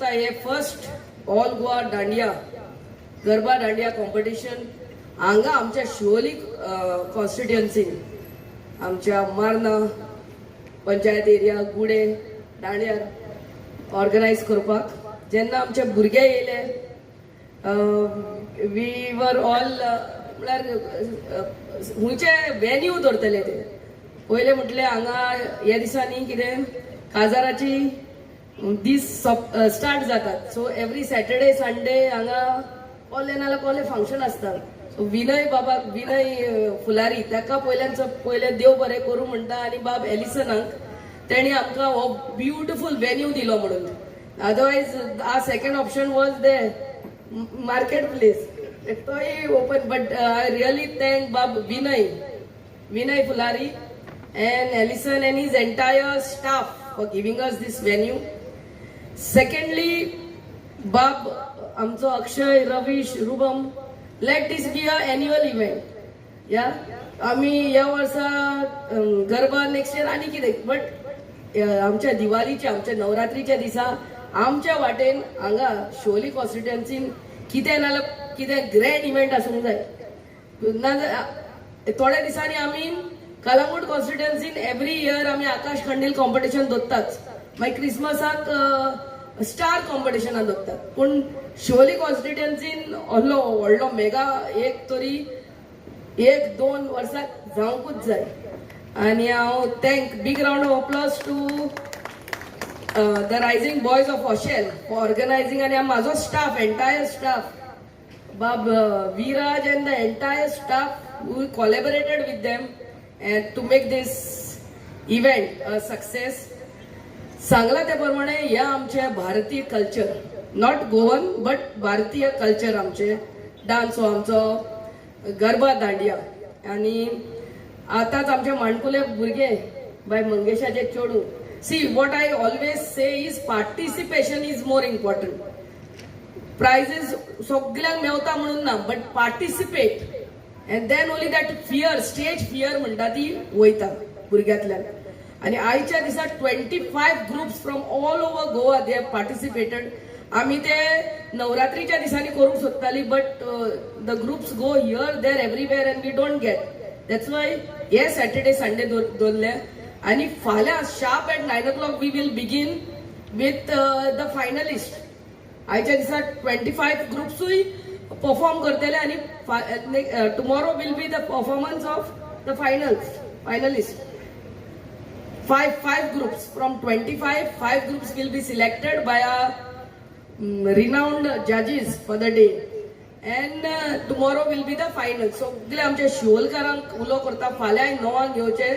करता हे first all Goa dandiya, garba dandiya competition हांगा आमच्या शिवोली कॉन्स्टिट्युएन्सीन, आमच्या मार्ना पंचायत एरिया, गुडे, दांड्यार ऑर्गनायज करपाक. जेन्ना आमचे भुरगे येयले, we were all, म्हळ्यार खंयचे वेन्यू दवरतले ते. पयले म्हटले हांगा ह्या दिसांनी कितें काजाराची दीस स्टार्ट जातात, सो एवरी सॅटर्डे संडे हांगा कोले नाल्यार कोले फंक्शन आसता. सो विनय बाबाक, विनय फुलारी, ताका पयल्यान पयले देव बरें करूं म्हणटा आनी बाब एलिसनाक, तेणी आमकां हो ब्युटिफूल वेन्यू दिलो म्हणून. Otherwise our second option was the market place, तोय open, but I really thank बाब Vinay Phulari and Ellison and his entire staff for giving us this venue. Secondly, बाब आमचो Akshay, Ravish, रुबम, let this be a annual event. या आमी ह्या वर्सा garba, next year आनी कितें, बट आमच्या दिवाळीच्या, आमच्या नवरात्रीच्या दिसा आमच्या वाटेन हांगा शिवोली कॉन्स्टिट्युएन्सीन कितें नाल्यार कितें ग्रँड इव्हेंट आसूंक जाय. ना थोड्या दिसांनी आमी कलंगूट कॉन्स्टिट्युएन्सीन एवरी इयर आमी आकाश कंडील कॉम्पिटिशन दवरताच, मागीर क्रिसमसाक स्टार कॉम्पिटिशनां दवरतात, पूण शिवोली कॉन्स्टिट्युएन्सीन असलो व्हडलो मेगा एक तरी एक दोन वर्साक जावंकूच जाय. आनी हांव thank, big round of applause to the Rising Boys of Oshel for organizing आनी म्हाजो स्टाफ, एंटायर स्टाफ, बाब Viraj and the entire staff who collaborated with them and to make this event a success. सांगला त्या प्रमाणे ह्या आमचे भारतीय culture, not Goan but Bharatiya culture, आमचे डान्स हो आमचो गरबा दांडिया. आनी आतांच आमचे माणकुले भुरगे, बाय मंगेशाचे चेडूं, see, what I always say is participation is more important. Prizes सगल्यांक मेवता म्हणून ना, but participate and then only that fear, stage fear म्हणटा ती वयता भुरग्यांतल्यान. आनी आयच्या दिसा 25 groups from all over Goa, they have participated. आमी ते नवरात्रीच्या दिसांनी करूंक सोदताली, but the groups go here, there, everywhere and we don't get. That's why हे सॅटर्डे संडे दवरले. आनी फाल्यां sharp at 9 o'clock we will begin with the finalist. आयच्या दिसा 25 ग्रुप्सूय परफॉर्म करतले आनी tomorrow will be the performance of the finalist. Five groups from 25, five groups will be selected by a renowned judges for the day and tomorrow will be the final. सगळे आमच्या शिवोलकारांक उलो करता, फाल्यां 9 घेवचे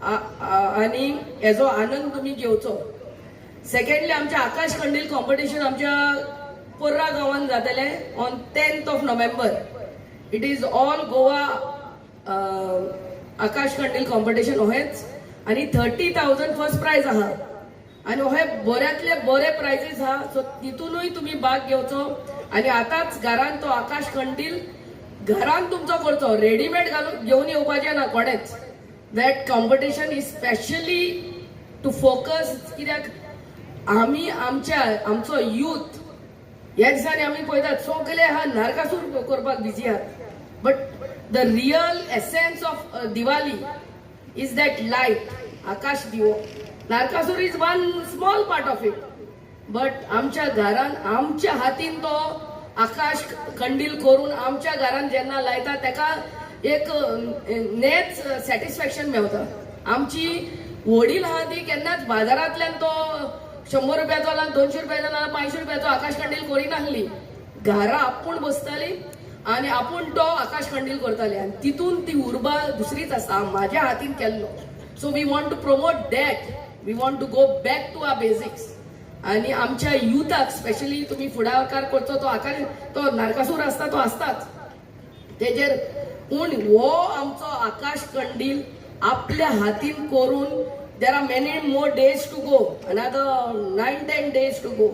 आनी हेजो आनंद तुमी घेवचो. सेकंडली, आमच्या आकाश कंडील कॉम्पिटिशन आमच्या पर्रा गांवांत जातलें on 10th of November. It is all Goa Akash Kandil competition हेच आनी 30,000 फर्स्ट प्रायज आहा आनी हे बऱ्यांतले बरे प्रायजीस आहा. सो तितूनूय तुमी भाग घेवचो आनी आतांच घरान तो आकाश कंडील घरान तुमचो करचो, रेडीमेड घालून घेवन येवपाचें ना कोणेच. That competition is specially to focus, कित्याक आमी आमच्या आमचो यूथ ह्या दिसांनी आमी पळयतात, सगळे हा नरकासूर करपाक बिजी आहात, but the real essence of Diwali is that light, आकाश दिवो. Narakasur is one small part of it, but आमच्या घरान आमच्या हातीन तो आकाश कंडील करून आमच्या घरान जेन्ना लायता, तेका एक नेच सॅटिस्फॅक्शन मेवता. आमची वडील आहा ती केन्नाच बाजारांतल्यान तो 100 रुपयाचो ना 200 रुपयाचो ना 500 रुपयाचो आकाश कंडील करिनासली. घरा आपूण बसताली आनी आपूण तो आकाश कंडील करताली आनी तितून ती उर्बा दुसरीच आसता, माझ्या हातीन केल्लो. So we want to promote that. We want to go back to our basics. आनी आमच्या युथाक स्पेशली तुमी फुडाकार करचो. तो आकाश, तो नरकासूर आसता तो आसताच तेजेर, पूण हो आमचो आकाश कंडील आपल्या हातीन करून, there are many more days to go, another 9-10 days to go,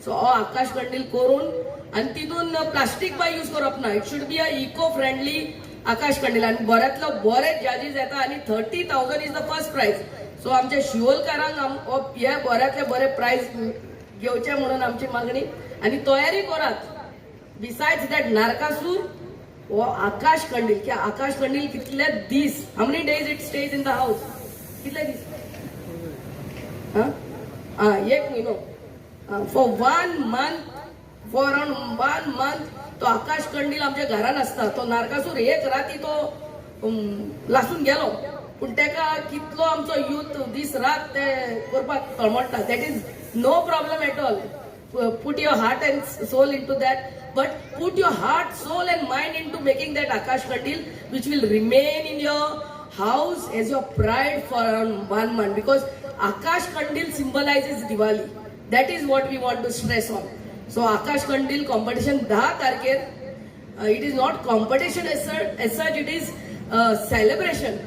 so हो आकाश कंडील करून आनी तितून प्लास्टीक बाय यूज करप ना. It should be a eco friendly आकाश कंडील. आनी बऱ्यांतलो बरे जजीस येता आनी 30,000 is the first prize. So आमच्या शिवोलकारांक हे बऱ्यांतले बरे प्रायज घेवचें म्हणून आमची मागणी आनी तयारी करात. बिसायड्स that Narakasur हो आकाश कंडील की आकाश कंडील कितले दीस, how many days it stays in the house? कितले दीस? हा, एक म्हयनो. For one month, for around one month तो आकाश कंडील आमच्या घरान आसता. तो नारकासूर एक राती तो लासून गेलो, पूण तेका कितलो आमचो युथ दीस रात ते करपाक तळमळटा. That is no problem at all. Put your heart and soul into that, but put your heart, soul and mind into making that Akash Kandil, which will remain in your house as your pride for around one month, because Akash Kandil symbolizes Diwali. That is what we want to stress on. So Akash Kandil competition 10 तारखेर. It is not competition as such, it is celebration.